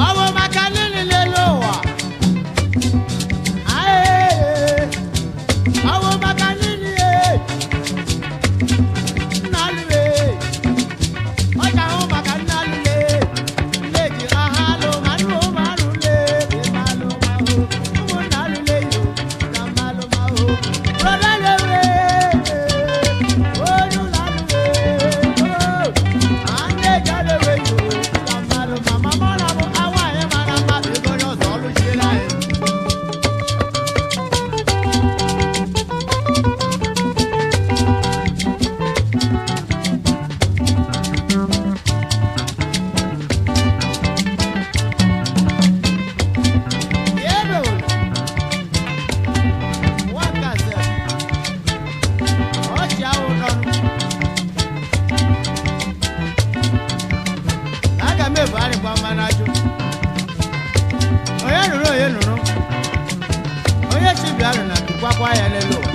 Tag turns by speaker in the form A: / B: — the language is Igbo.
A: Ọ bụ maka nini n'elu ụwa? Ae, ọ bụ maka nini e? Nna alụwe, ọ ji ahụ maka nna alụle. Nne ji aha alụ ma nụ ma alụle, ma alụ ma hụ. Ụmụnna alụle yo, na mma alụ ma hụ. Brọda lewe, onye ụlọ alụwe, o. Ande jalewe yo, na mma alụ ma. Mama ọ na-abụ awa anyị mara mma bụ ego onye ọzọ ọlụchiela anyị. Aga m ebugharịkwa mmanụ ajụ. Onye nụrụ, onye nụrụ, onye chi bịarụ na tukwakwa ya n'elu ụwa.